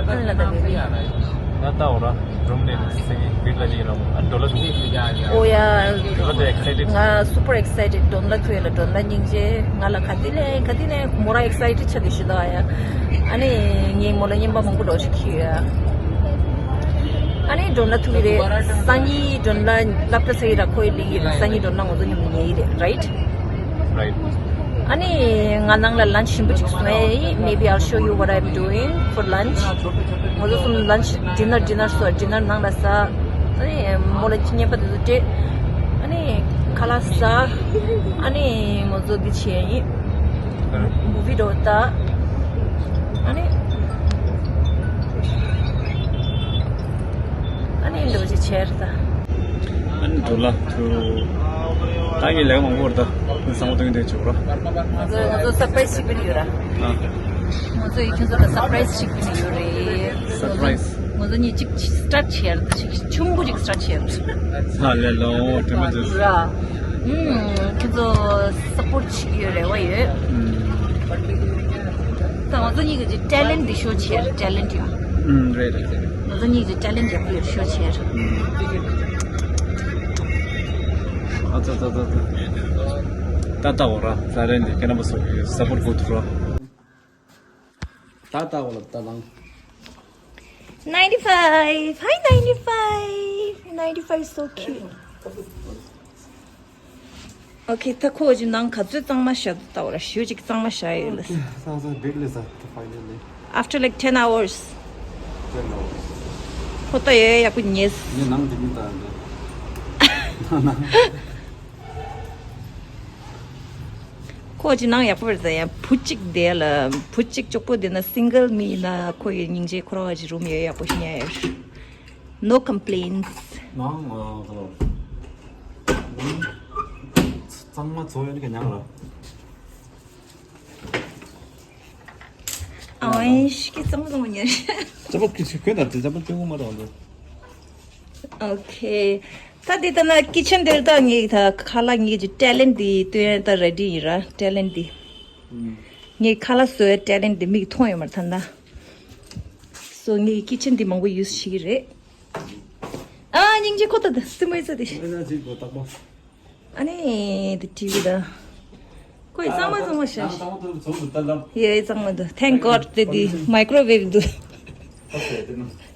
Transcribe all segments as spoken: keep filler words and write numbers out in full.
ཁྱོད་ལ་ད་བེ་བི། ང་ལྟ་འོ་ར། རུམ་ནས་སེང་གེ་བིད་ལ་ཅིག་ར་ཨ་འགྲོ་ལ་སོང་། འོ་ཡ། འགྲོ་ལ་དེ་ཨེག་སའི་ཊེཌ། ང་སུ་པར་ཨེག་སའི་ཊེཌ། འགྲོ་ལ་ཐུག་ཡོད་ལ། འགྲོ་ལ་སྙིང་རྗེ། ང་ལ་ག་དུས་ལས་ག་དུས་ནས་མོ་ར་ཨེག་སའི་ཊེཌ་ཆགས་དེ་ཞུ་ད་ཡ། ཨ་ནི་ངའི་མོ་ལ་རྔན་པ་མང་པོ་འགྲོ་ཞིག་ཁྱེར་ཡོད་ཡ། ཨ་ནི་འགྲོ་ལ་ཐུག་གི་རེད། སང་ཉིན་འགྲོ་ལ་སློབ་གྲྭ་ཚར་གི་ར་ཁོའི་གླིང་གི་ར། སང་ཉིན་འགྲོ་ལ་ང་ཚོ་མཉམ་དུ་ཉལ་གི་རེད། རའིཊ། རའིཊ། ཨ་ནི་ང་ནང་ལ་ལན་ཆི་ཞིམ་པོ་ཅིག་བཟོས་ཡིན། Maybe I'll show you what I'm doing for lunch. ང་ཚོ་གསུམ་ལན་ཆི་ཌི་ནར་ཌི་ནར་བཟོས། ཌི་ནར་ནང་ལ་ཟ། ཨ་ནི་མོ་ལ་ཁྱི་རྔན་པ་དེ་ཚོ་སྤྲད། ཨ་ནི་ཁ་ལག་ཟ། ཨ་ནི་ང་ཚོ་འདི་བྱས་ཡིན། མུ་བི་འགྲོ་ད། ཨ་ནི། ཨ་ནི་འགྲོ་ཅིག་བྱས་ར་ད། ཨ་ནི་འགྲོ་ལ་ཐུག་ད་ངས་ལས་ཀ་མང་པོ་རེད་ད། ངས་བསམ་བློ་གཏོང་གི་འདུག་བྱེད་དགོས་ར། ང་ཚོ་ང་ཚོ་སར་པ་རའི་སི་ཅིག་སྤྲད་ཡོད་ར། ཨ། ང་ཚོ་ཡིས་ཁྱོད་ཚོ་ལ་སར་པ་རའི་སི་ཅིག་སྤྲད་ཡོད་རེད། སར་པ་རའི་སི། ང་ཚོ་གཉིས་ཅིག་སི་ཊར་ཊི་བྱས་ར་ད། ཅིག་ཆུང་པོ་ཅིག་སི་ཊར་ཊི་བྱས་ར། ཨ་ལེ་ལོ་དྲི་མ་འདུག་ར། ཨུམ། ཁྱོད་ཚོ་སཔོར་ཊི་བྱེད་ཀྱི་ཡོད་རེ་བ་ཡོད། ཨུམ། ད་ང་ཚོ་གཉིས་ཀྱི་ཊེ་ལེན་ཊི་འདི་ཤོ་བྱས་ར། ཊེ་ལེན་ཊི་ཡ། ཨུམ། རེད་རེད་རེད། ང་ཚོ་གཉིས་ཀྱི་ཊེ་ལེན་ཊི་ཡག་པོ་ཡོད་ཤོ་བྱས་ར། ཨུམ། ཨ་ཙ་ཙ་ཙ་ཙ། ད་ལྟ་འོ་ར། ཊེ་ལེན་ཊི་འདི་ཁྱེད་རྣམ་པ་ཚོ་གི་སཔོར་ཊི་དགོས་འདུག་ར། ད་ལྟ་འོ་ལ་ད་ལང་། Ninety-five. Hi, ninety-five. Ninety-five is so cute. Okay, ད་ཁོ་ཅིག་ནང་ག་ཚོད་གཙང་མ་བཞག་འདུག་ལྟ་བར་ཞུ་ཅིག་གཙང་མ་བཞག་ཡོད་ལ། Okay, so, so big list, uh, finally. After, like, ten hours. Ten hours. ཁོ་ད་ཡོད་ཡག་པོ་ཉེས། ངས་ནང་འདི་མི་ལྟ་འདི། ཁོ་ཅིག་ནང་ཡག་པོ་རེད་ད། ཡང་བུ་གཅིག་བསྡད་ལ། བུ་གཅིག་གཅིག་པོ་བསྡད་ན། སིང་གལ་མི་ཡིན་ན་ཁོ་ཡི་སྙིང་རྗེ། ཁོ་རང་ཅིག་རུམ་ཡོད་ཡག་པོ་ཞིག་ཉར་ཡོད། No complaints. ནང་ཨ་ག་ལ། གཙང་མ་བཟོ་ཡོད་ནི་ག་ཉག་ལ། ཨའི་ཤི་ཀི་གཙང་མ་གཙང་མ་ཉར། ཙ་པ་ཀི་ཤི་ཁོས་ད་ཙ་པ་ཅུང་མ་རང་འདུག Okay. ད་འདི་ལྟ་ན་ཀི་ཆན་འདིར་ད་ངས་ད་ཁ་ལག་ངས་ཀྱི་ཊེ་ལེན་ཊི་འདི་སྟོན་ད་རེ་ཌི་ཡིན་ར། ཊེ་ལེན་ཊི་འདི། ངས་ཁ་ལག་བཟོ་བའི་ཊེ་ལེན་ཊི་འདི་མིག་མཐོང་ཡོད་མ་རེད་ད་ན། སོ་ངས་ཀི་ཆན་འདི་མང་པོ་ཡུ་སི་བྱེད་ཀྱི་རེད། ཨ་སྙིང་རྗེ་ཁོ་ད་ད་སི་མོ་ཡི་ཚ་དེ། ཨ་ནི་འདི་ཊི་ཝི་ད། ཁོ་ཡི་གཙང་མ་གཙང་མ་བྱས། ཡེ་གཙང་མ་འདུག Thank God དེ་འདི་མའི་ཀོ་རོ་ཝེབ་འདུག་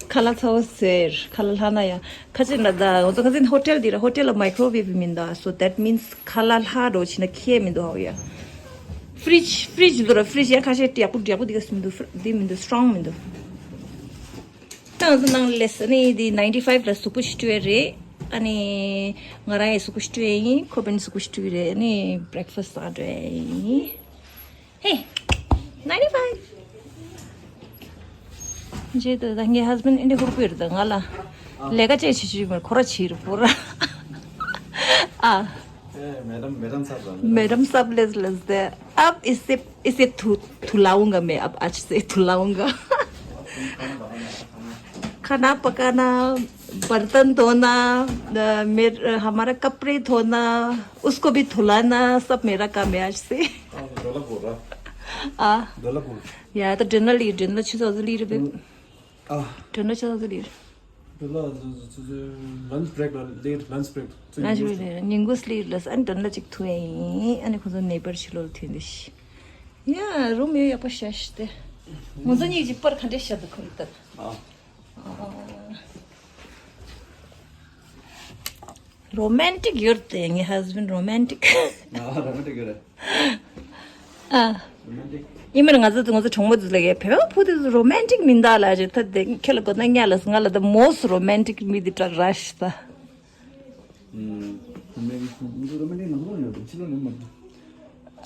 ཁ་ལག་ཚ་བོ་ཟེར། ཁ་ལག་ལྷག་ན་ཡང་། ཁ་ཅིག་ན་ད་ང་ཚོ་ཁ་ཅིག་ཧོ་ཊེལ་འདི་ར། ཧོ་ཊེལ་ལ་མའི་ཀོ་རོ་ཝེབ་མི་འདུག So that means ཁ་ལག་ལྷག་འགྲོ་ཕྱིན་ན་ཁྱད་མི་འདུག་ཧ་ཡ། ཕི་རིཇ་ཕི་རིཇ་འདུག་ར། ཕི་རིཇ་ཡང་ཁ་ཤས་ཡག་པོ་ཡག་པོ་འདི་ག་སུ་མི་འདུག་འདི་མི་འདུག་སི་ཊོང་མི་འདུག་ཏང་ཟི་ནང་ལས་ནི་འདི་ninety five ལ་གཟུགས་པོ་ཞིག་བཀྲུས་རེད། ཨ་ནི་ང་རང་ཡང་གཟུགས་པོ་ཞིག་བཀྲུས་ཡིན། ཁོ་པན་གཟུགས་པོ་ཞིག་བཀྲུས་རེད། ཨ་ནི་བྷི་རེག་ཕ་སི་ཊི་ཟ་འགྲོ་ཡིན། Hey, ninety five. རྗེས་དུ་ད་ངའི་ཧ་སི་བྷེན་ཌི་ཨིན་དྲ་ཧུར་པོ་ཡོད་རེད། ད་ང་ལ་ལས་ཀ་བྱེད་བྱེད་བྱེད་མར་ཁོ་ར་བྱེད་རེད་པོ་ར། ཨ། A, madam, madam साहब। मैडम साहब, less, less दे। अब इससे, इससे धु-, धुलाऊंगा मैं, अब आज से धुलाऊंगा। खाना पकाना, बर्तन धोना, अ, मेर-, हमारा कपड़े धोना, उसको भी धुलाना, सब मेरा काम है आज से। ཨ། ཡ་ད་ཌི་ནར་ལི་ཌི་ནར་ཆུ་ཚོད་ལི་རེད་པས། ཨ། ཌི་ནར་ཆུ་ཚོད་ལི་རེད། ཌི་ནར་ལན་ཆི་བྷེག་ལ་ལི་ལན་ཆི་བྷེག་ལན་ཆི་བྷེག་ཉིན་གུང་ལི་ལ་ཨ་ནི་ཌི་ནར་ཅིག་ཐུ་ཨེ་ཨ་ནི་ཁོ་ཚོ་ནེ་བར་ཕྱི་ལོགས་ཐོན་ཏེ་ཤི། ཡ་རུམ་ཡོད་ཡག་པོ་ཤ་ཤི་སྟེ། ང་ཚོ་གཉིས་ཀྱི་པར་ག་འདྲས་ཤ་དུ་ཁུར་ཏར། ཨ། རོ་མན་ཊིག་ཡོད་དེ། ངའི་ཧ་སི་བྷེན་ཌི་རོ་མན་ཊིག་ཨ་རོ་མན་ཊིག་ཡོད་རེད། ཨ། རོ་མན་ཊིག་ཡིན་མིན་ང་ཚོ་ང་ཚོ་གྲོགས་མོ་ཚོ་ལ་ཡ་བོད་པ་བུ་དེ་ཚོ་རོ་མན་ཊིག་མིན་ད་ལ་ཅེ་ད་དེ་ཁྱེད་ལ་གོ་ན་ཉ་ལ་ང་ལ་ད་མོ་སི་རོ་མན་ཊིག་མི་དེ་ཏྲ་ར་ཤི་ད། ཨ། ཕྱི་ལོགས་ནས་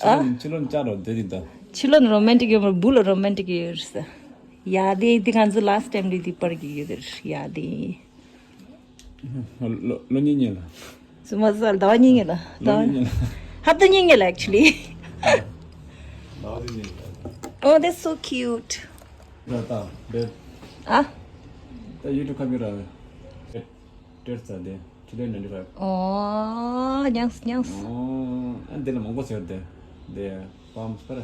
ཅག་རོ་དེ་དེ་ད། ཕྱི་ལོགས་ནས་ཅག་རོ་དེ་དེ་ད། ཕྱི་ལོགས་ནས་རོ་མན་ཊིག་ཡོད་མ་རེད། བུ་ལ་རོ་མན་ཊིག་ཡོད་རེད་ས། ཡ་དེ་དེ་ང་ཚོ་ལ་སི་ཊི་ཊེམ་དེ་དེ་པར་གྱི་ཡོད་རེད་ཡ་དེ། ལོ་ལོ་གཉིས་གཉིས་ལ། སུ་མ་ཟ་ཟླ་བ་གཉིས་གཉིས་ལ། ཟླ་བ་ལོ་གཉིས་གཉིས་ལ། ཧབ་ཏ་གཉིས་གཉིས་ལ་actually། ཟླ་བ་གཉིས་གཉིས་ལ། Oh, that's so cute. ད་ད་བེ། ཨ། ད་ཡུ་ཊུབ་ཁ་མི་ར་བེ། སྤྲད་ཚར་དེ། Today ninety five. ཨོ། ཉངས་ཉངས། ཨོ། ཨ་འདི་ལ་མང་པོ་ཟེར་དེ། དེ་ཕམ་སྤར།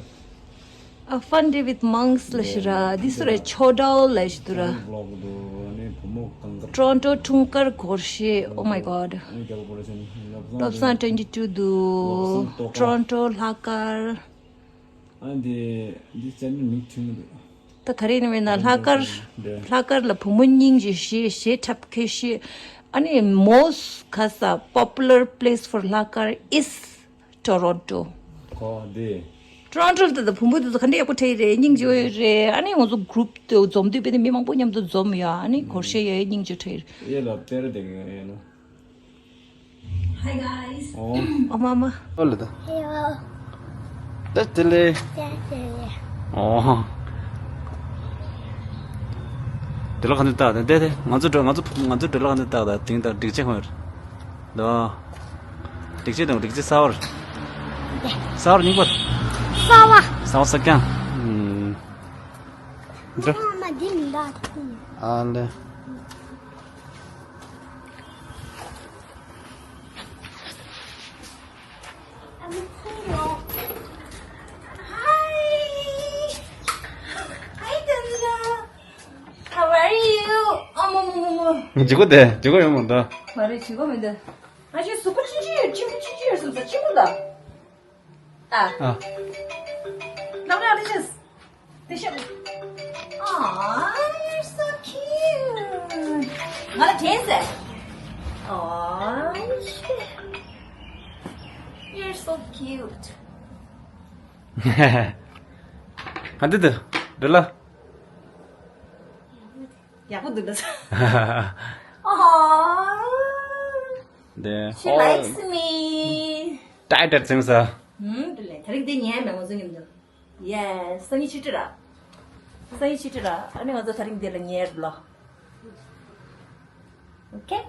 A fun day with monks ལ་ཞུ་ར། འདི་སུ་རེད། ཆོ་ཌའོ་ལ་ཞུ་དུ་ར། Toronto འཁྲུངས་སྐར་སྒོར་གཞས། Oh my god. བློ་བཟང་twenty two འདུག Toronto ལྷག་དཀར། ཨ་འདི་འདི་ཅན་ནི་མིག་ཆུང་འདུག་ད་ག་རེ་ཡིན་ན་ལྷག་དཀར། ལྷག་དཀར་ལ་བུ་མོ་སྙིང་རྗེ་གཞས་གཞས་འཁྲབ་མཁན་ཞིག་ཨ་ནི་most ཁ་ས་popular place for ལྷག་དཀར is Toronto. ཁོ་འདི། Toronto ལ་ད་བུ་མོ་དེ་ཚོ་ག་འདྲ་ཡག་པོ་འཁྲབ་ཡི་རེད། སྙིང་རྗེ་པོ་ཡོད་རེད། ཨ་ནི་ང་ཚོ་group དེ་འཛོམས་དུས་དཔེ་དེ་མི་མང་པོ་མཉམ་དུ་འཛོམས་ཡོད། ཨ་ནི་སྒོར་གཞས་ཡོད། སྙིང་རྗེ་འཁྲབ་ཡི་རེད། ཡེ་ལ་དེར་དེ་གི་ཡེ་ལ། Hi guys. ཨོ། ཨ་མ་མ། ཨོ་ལེ་ད། ཧེ་ཨོ། ད་དེ་ལེ། ད་དེ་ལེ། ཨོ། དེ་ལ་ག་འདི་ད་དེ་དེ་ང་ཚོ་འགྲོ། ང་ཚོ་ང་ཚོ་འགྲོ་ལ་ག་འདི་ད་ད་དེང་ད་སྒྲིག་ཆས་ཁོ་ཡོད། ད་སྒྲིག་ཆས་དང་སྒྲིག་ཆས་གསར་པ། གསར་པ་རྙིང་པ། གསར་པ། གསར་པ་གསར་རྐྱང་། ཨུམ། འགྲོ། ཨ་མ་འདི་མི་འདུག་ཨ་ལེ། Hi. Hi, Tanzila. How are you? ཨ་མ་མ་མ་མ། ཇི་གོ་དེ་ཇི་གོ་ཡོང་མ་འདུག་མ་རེད། ཇི་གོ་མི་འདུག་ཨ་ཅེ་གཟུགས་པོ་ཆུང་ཆུང་ཡོད། ཆེན་པོ་ཆུང་ཆུང་ཡོད་སོང་ས་ཆེན་པོ་ལ། ཨ། ཨ། ལགས་རེད། ཨ་ལེ་ཤེས། དེ་ཤོད། Aw, you're so cute. ང་ལ་དྲན་ཟེར། Aw, you're so cute. ག་འདི་འདི་འདྲ་ལ། ཡག་པོ་འདུག་ལ། Aw. འདི། She likes me. ཏའི་ཏར་ཚིམ་ས། ཧུམ། དེ་ལས་དེ་རིང་འདི་ཉལ་མེད་ང་ཚོ་མཉམ་དུ། Yes. སང་ཉིན་ཆུ་ཊི་ར། སང་ཉིན་ཆུ་ཊི་ར། ཨ་ནི་ང་ཚོ་དེ་རིང་འདི་ལ་ཉལ་ལོ། Okay.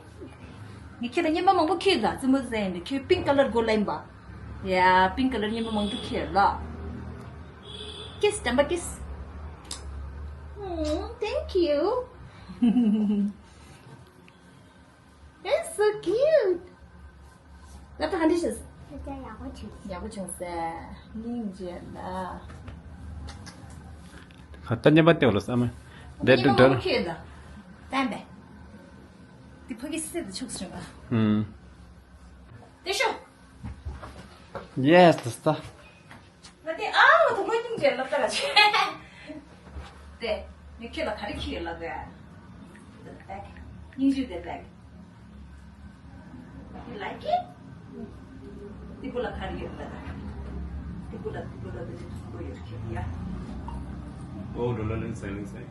ངས་ཁྱེད་ལ་རྔན་པ་མང་པོ་ཁྱེར་ད། རྩེད་མོ་རྩེ་ཡིན་དུས་ཁྱོད་pink colour དགོས་ལབ་ཡིན་པ། Yeah, pink colour རྔན་པ་མང་པོ་ཁྱེར་ལ། Kiss དམ་པ་kiss. Mm, thank you. That's so cute. ལབ་ད་ག་འདྲ་བྱས། ད་ཡག་པོ་བྱུང་། ཡག་པོ་བྱུང་ཟེར། སྙིང་རྗེ་ལ། ཁ་ཏ་ཉམས་པ་སྟེར་ལ་བསམ་མ། འདི་འདྲ་འདྲ་ལ། ཁྱེད་ད། བསྟན་པས། འདི་ཕ་གི་སྲིད་དུ་ཆུག་སོང་ཨ། ཧུམ། དེ་ཤོ། Yes, that's the. ང་དེ་ཨ་ང་དུ་མོ་སྙིང་རྗེ་ལབ་ད་ག་ཆེ། དེ་ངས་ཁྱེད་ལ་ག་རེ་ཁྱེར་ལབ་དགོས། སྙིང་རྗེ་དེ་bag. You like it? དེ་གུ་ལ་ག་རེ་ཡོད་ལབ་ད། དེ་གུ་ལ་དེ་གུ་ལ་དེ་ཚོ་ཚོང་པ་ཡོད་ཁྱེད་ཡ། ཨོ་འགྲོ་ལ་ལེན་སའི་ལེན་སའི།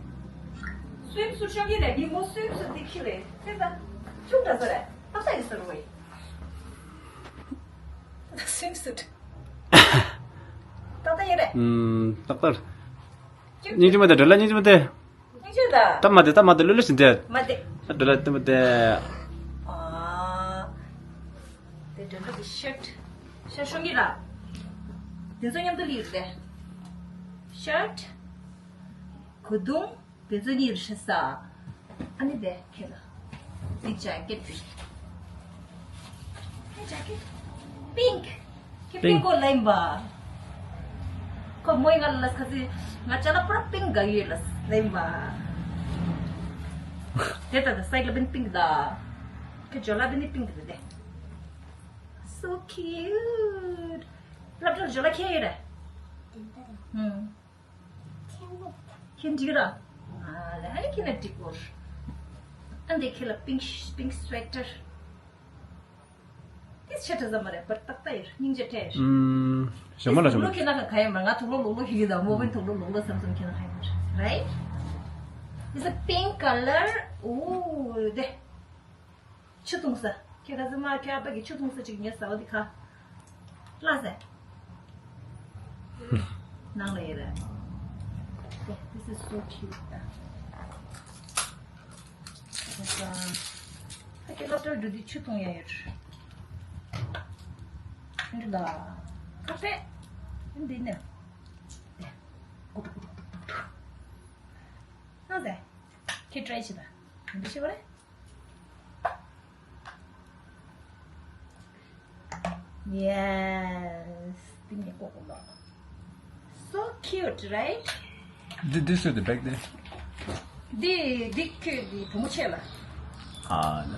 སུའིམ་སུཊ་ཤོག་གི་རེད། ཉིན་མོ་སུའིམ་སུཊ་དེ་ཁྱེར་རེད་དེ་ད། ཆུང་དྲགས་ས་རེད། ཏག་ཏག་ཡིན་ས་རེད་ཝེ། ད་ད་སུའིམ་སུཊ། ཏག་ཏག་ཡིན་རེད། ཨུམ། ཏག་ཏག་སྙིང་རྗེ་མ་དེ་འགྲོ་ལ་སྙིང་རྗེ་མ་དེ། སྙིང་རྗེ་ད། ད་མ་དེ་ད་མ་དེ་ལོ་ལོ་ཞིག་འདེད། མ་དེ། ད་འགྲོ་ལ་ད་མ་དེ། ཨ། དེ་འགྲོ་ལ་གི་ཤར་ཊི། ཤར་ཤོང་གི་ར། དེ་ཚོ་མཉམ་དུ་ལི་རེད། ཤར་ཊི། གོས་ཐུང་། དེ་ཚོ་གཉིས་རེད་ཤི་ས། ཨ་ནི་དེ་ཁྱེད་ལ། དེ་ཇེ་ཀེ་ཊི་རེད། དེ་ཇེ་ཀེ་ཊི། པིང་ཀི། ཁྱེད་པིང་ཀི་གོ་ལེན་པ། ཁོ་མོའི་ང་ལ་ལ་ཁ་སི་ང་ཅ་ལ་པུ་ར་པིང་ཀི་ག་ཡོད་ལ་ལེན་པ། དེ་ལྟར་དུ་སའི་ལ་པིན་པིང་ཀི་ད། ཁྱེད་ཇོ་ལ་པིན་ནི་པིང་ཀི་དེ། So cute. སློབ་གྲྭར་ཇོ་ལ་ཁྱེད་ཡོད་རེད། ཧུམ། ཁྱེད་འགྲིག་ར། ཨ་ལ་ཨ་ལ་ཁྱེད་ལ་འགྲིག་གོ་ཨ་འདི་ཁྱེད་ལ་pink pink sweater། དེ་ཆེ་དྲགས་ཙམ་མ་རེད་པར་ཏག་ཏག་ཡོད། སྙིང་རྗེ་སྤྲད། ཨུམ། ཞོ་མོ་ལ་ཞོ་མོ། ཁྱེད་ལ་ག་ཡོད་མ་ང་དུག་ལོག་ལོག་ལོག་ཞིག་ཡོད་ད་མོ་བན་དུག་ལོག་ལོག་ལོག་བསམ་བསམ་ཁྱེད་ལ་ག་ཡོད་མ་རེད། Right? It's a pink color. Oh, དེ། ཆུ་འཐུང་ས། ཁྱེད་ག་ཚོད་མ་ཁྱེད་ཨ་ཕ་གི་ཆུ་འཐུང་ས་ཅིག་ཉོས་ཟ་བ་འདི་ཁ། ལ་ཟེ། ནང་ལ་ཡོད་རེད། This is so cute. ཨ་ཁྱེད་སློབ་གྲྭར་འགྲོ་དུས་ཆུ་འཐུང་ཡ་ཡོད། འདི་ལ། ཁ་ཕྱེ། འདི་ནས། ལ་ཟེ། ཁྱེད་try བྱེད་ད། འདི་ཤེས་པ་རེད། Yes. དེ་ནས་ཀོ་ཀོ་ལ། So cute, right? Thi- This is the back there. འདི་འདི་ཁྱོད་འདི་བུ་མོ་ཆེ་ལ། ཨ་ལ།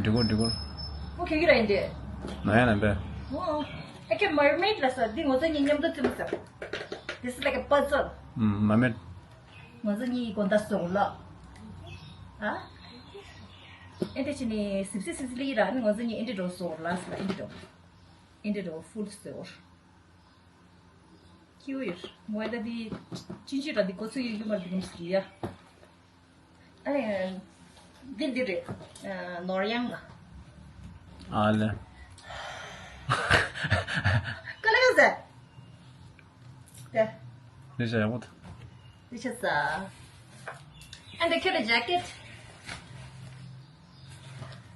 འགྲིག་གོ་འགྲིག་གོ། ཨོ་ཁྱོད་ཀྱི་ར་ཡིན་དེ། ན་ཡ་ན་པས། ཨོ། ཨེ་ཁྱོད་mermaid ལ་ས་འདི་ང་ཚོ་གཉིས་མཉམ་དུ་བཙུན་མོ་ས། This is like a puzzle. ཨུམ་mermaid. ང་ཚོ་གཉིས་གོ་ད་སོག་ལ། ཨ། ཨེ་འདི་ཆི་ནི་སིབ་སི་སིབ་སི་ལི་ར་ནི་ང་ཚོ་གཉིས་ཨེ་འདི་འགྲོ་སོག་ལ་ས་ཨེ་འདི་འགྲོ། ཨེ་འདི་འགྲོ་full store. ཁྱིའུ་ཡོད། ངོ་ད་འདི་ཅིན་ཅི་ར་འདི་གོ་ཚུ་ཡོད་ཡོད་མ་འདི་གམ་སི་ཡ། ཨ་ནི་འདི་འདི་རེད། ནོར་གཡང་ལ། ཨ་ལེ། ཀ་ལེ་ག་ཟེ། དེ། འདི་ཤ་ཡག་པོ་འདུག་འདི་ཆ་ས། ཨ་འདི་ཁྱོད་ལ་ཇེ་ཀེད།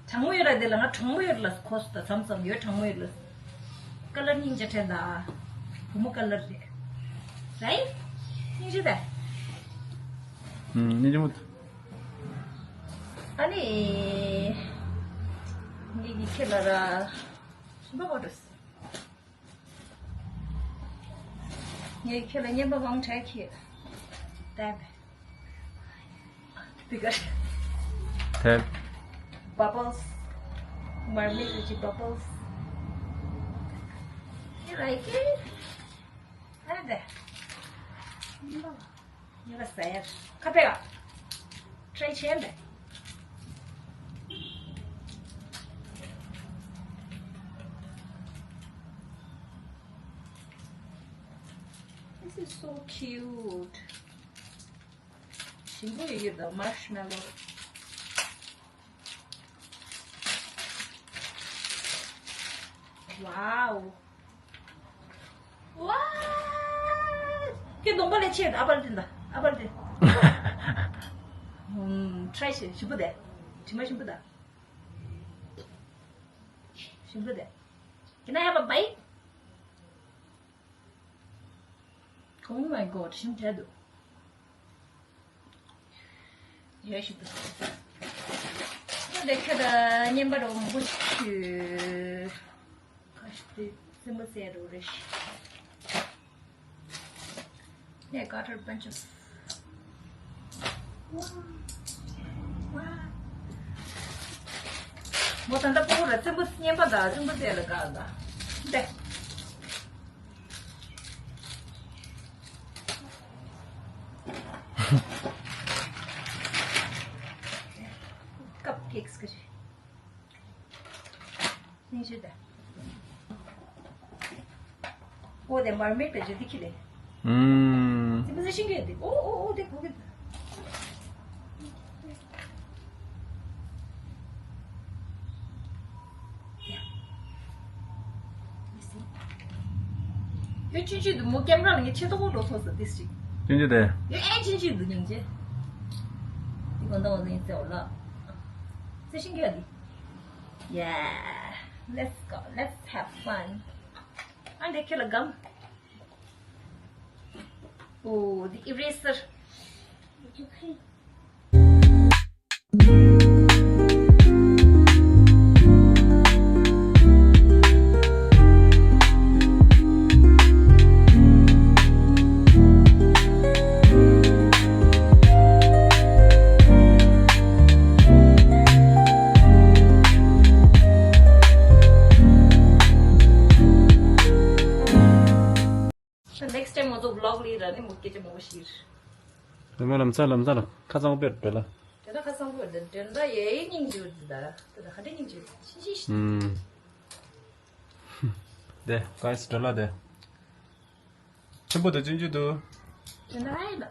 གྲང་མོ་ཡོད་ལ་དེ་ལ་ང་གྲང་མོ་ཡོད་ལ་ཁོ་སུ་ད་མཚམས་མཚམས་ཡོད་གྲང་མོ་ཡོད་ལ། ཀ་ལར་སྙིང་རྗེ་ཕྲན་ད། བུ་མོ་ཀ་ལར་རེད། རའི། སྙིང་རྗེ་ད། ཨུམ་སྙིང་རྗེ་མོ། ཨ་ནི། ངེད་ཀྱི་ཁྱེད་ལ་ར། ཤིང་པ་བོ་འགྲོ། ངས་ཁྱོད་ལ་རྔན་པ་མང་དྲགས་ཁྱེད། ལྟ་བས། འདི་གར། དེབ། Bubbles. Mermaid with bubbles. You like it? ལྟ་བས། ཉོ་ལ་ཟ་ཡ། ཁ་པེ་ལ། Try བྱས་ལ། This is so cute. ཞིམ་པོ་ཡོད་ད་marshmallow. Wow. Wow. ཁྱེད་གདོང་པ་ལས་ཆེ་ཨ་པལ་དེ་འདྲ་ཨ་པལ་དེ། ཧུམ། Try བྱེད་ཞིམ་པོ་དེ། དྲི་མ་ཞིམ་པོ་ད། ཞིམ་པོ་དེ། Can I have a bite? Oh my god, ཞིམ་དྲགས་འདུག་ཡོད་ཞིག་འདུག་ཁྱོད་དེ་ཁྱོད་ད་རྔན་པ་རོ་མང་པོ་ཞིག་ཁྱོད། ཁ་ཤས་དེ་སེམས་པ་སད་འགྲོ་རེད་ཤག Yeah, got her bunch of. Wow. Wow. མོ་ད་ལྟ་ཕྲུ་གུ་ར་བཙན་པོ་རྔན་པ་དང་བཙན་པོ་བཙལ་ལ་དགའ་ལ། འདི། Cupcakes ཀྱི་རེད། སྙིང་རྗེ་ད། ཨོ་དེ་mermaid པའི་ཇི་དེ་ཁྱི་ལས། ཨུམ། དེ་མི་ཟེར་ཤིང་གི་དེ། ཨོ་ཨོ་ཨོ་དེ་གོ་གི། ཡོད་ཅི་ཅི་འདུག་མོ་ཀེམ་ར་ལ་ངས་ཆེ་ཏོག་ཏོག་འགྲོ་སོང་ཟེར་ཏིས་ཅིག་ཅི་ཅི་དེ། ཡོད་ཨེ་ཅི་ཅི་འདུག་སྙིང་རྗེ། དེ་གོ་འདའ་བ་ཟིན་ཟེར་བ་ལ། ཟེར་ཤིང་གི་ཡ་དེ། Yeah, let's go, let's have fun. ཨ་འདྲེ་ཁྱོད་ལ་སྒམ། Oh, the eraser. Next time ང་ཚོ་vlog ལ་ར་ནི་མུ་གེ་ཅེ་མོ་ཤིར། ལམ་ལམ་ས་ལམ་ས་ལ་ཁ་ཚང་པོ་པེར་པེ་ལ། དེ་ན་ཁ་ཚང་པོ་དེ་དེ་འདྲ་ཡེ་སྙིང་རྗེ་འདུག་ད་དེ་ན་ཧ་འདྲ་སྙིང་རྗེ་ཤི་ཤི་ཤི། ཨུམ། དེ་guys ཌོ་ལར་དེ། ཆེན་པོ་དང་ཆུང་ཆུང་འདུག་དེ་འདྲ་ཡིན་ན།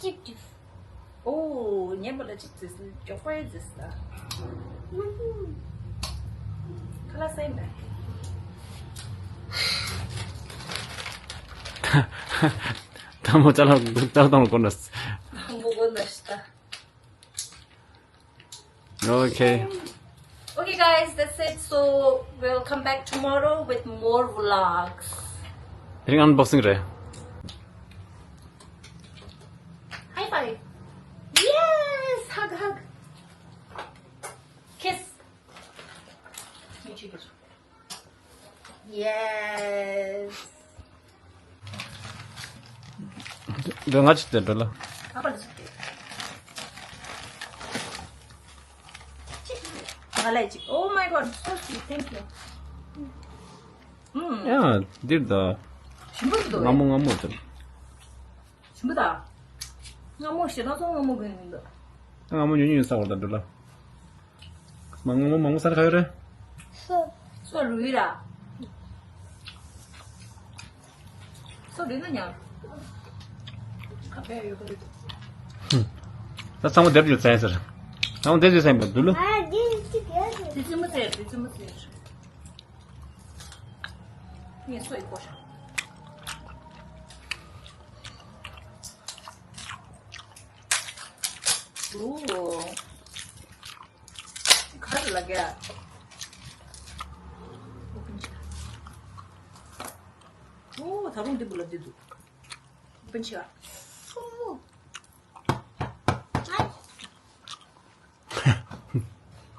གཅིག་ཏུ། ཨོ། ཉན་པ་ལ་གཅིག་ཙིས་མགྱོགས་པ་ཡིན་ཙིས་ལ། ཁ་ལག་ཟ་ཡིན་པས། ད་མོ་ཅ་ལག་ཅ་ལག་དང་གོ་ནས། དང་པོ་གོ་ནས་ད། Okay. Okay, guys, that's it. So we'll come back tomorrow with more vlogs. དེ་རིང་unboxing རེད། High five. Yes, hug, hug. Kiss. Yes. འདི་ང་ཅིག་དེ་འགྲོ་ལ། ཨ་པ་ལ་ཅིག་དེ། ང་ལ་ཅིག Oh my God, so sweet, thank you. ཨུམ། ཡ། འདིར་ད། ཞིམ་པོ་འདུག་སྔ་མོ་སྔ་མོ་དེ། ཞིམ་པོ་ད། སྔ་མོ་ཞེ་དྲག་ཚོ་སྔ་མོ་གོན་ཡིན་འདུག་སྔ་མོ་ཉུང་ཉུང་ཡིན་ས་བར་ད་འགྲོ་ལ། མང་མོ་མང་མོ་སར་ག་ཡོད་རེད། སོ། སོ་རུལ་ར། སོ་རུལ་ན་ཉང་། ཁ་བས་ཡོད་གི་རེད། ད་ཚང་མ་སྡེབ་ཡོད་ཚན་ཟེར། ཚང་མ་སྡེབ་ཡོད་ཚན་པ་འདུག་ལ། ཨ་དེ་ཅི་ག་རེད། དེ་ཙི་མོ་ཟེར། དེ་ཙི་མོ་ཟེར། ངས་སོ་ཡི་ཀོ་ཤ། ཨོ། ག་རེ་ལ་རྒྱ། ཨོ་ད་རུང་འདི་བུ་ལ་འདི་འདུག་ཨོ་པན་ཆེ་བ།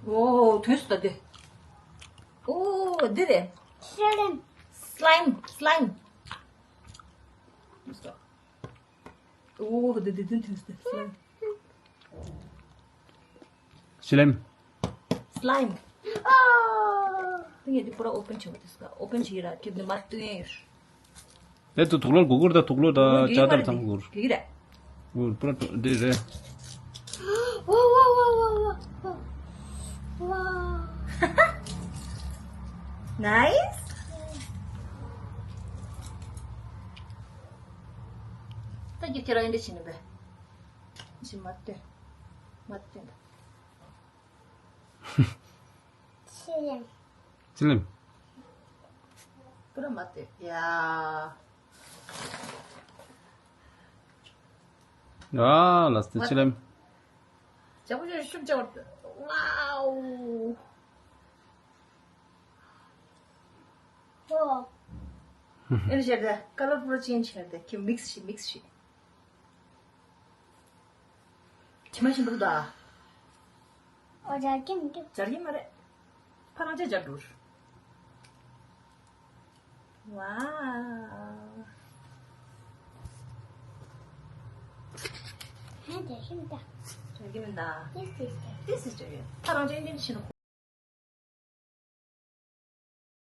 ཨོ་དུས་སུ་ད་འདི། ཨོ་འདི་རེད། སི་ལེམ། སི་ལེམ། སི་ལེམ། ཨོ་འདི་འདི་འདི་དུས་སུ་ད་སི་ལེམ། སི་ལེམ། སི་ལེམ། ཨོ། ཏིང་ངེ་འདི་པུ་ར་ཨོ་པན་ཆེ་བ་དུས་སུ་ད་ཨོ་པན་ཆེ་ཡི་ར་ཁྱེད་འདི་མ་ཏུ་ཡེ་ཡོད། ལས་དུ་དུག་ལོར་གུ་གུར་དང་དུག་ལོར་དང་ཇ་དར་དང་གུར། གི་རེད། གུར་པུ་ར་ཏུ་འདི་རེད། ཝ་ཝ་ཝ་ཝ་ཝ། ཝ། ནའིས། ད་ཀྱི་ཁྱེད་རང་ཡིན་འདྲ་བྱིན་ནི་བས། ཅི་མ་སྟོན། མ་སྟོན། ཆི་ལེམ། ཆི་ལེམ། པུ་ར་མ་སྟོན། ཡ། ཡ་ལ་སྟེ་ཆི་ལེམ། ཇ་པོ་ཇ་ཤུབ་ཇ་བར། ཝའོ། ཨོ། ཨེ་ནི་བྱས་ཏེ་ཀ་ལར་པུ་ར་ཅེན་ཇི་བྱས་ཏེ་ཁྱེད་མིག་སི་བྱེད། མིག་སི་བྱེད། ཇི་མ་ཞིམ་པོ་འདུག་ད། ཨོ་ཇར་གྱི་མི་འདུག་ཇར་གྱི་མ་རེད། ཕ་རང་ཅག་ཇར་འགྲོ། ཝའོ། ཧ་ཇར་གྱི་མི་འདུག་ཇར་གྱི་མི་འདུག This is ཇར་གྱི། ཕ་རང་ཅག་འདི་ཕྱིན།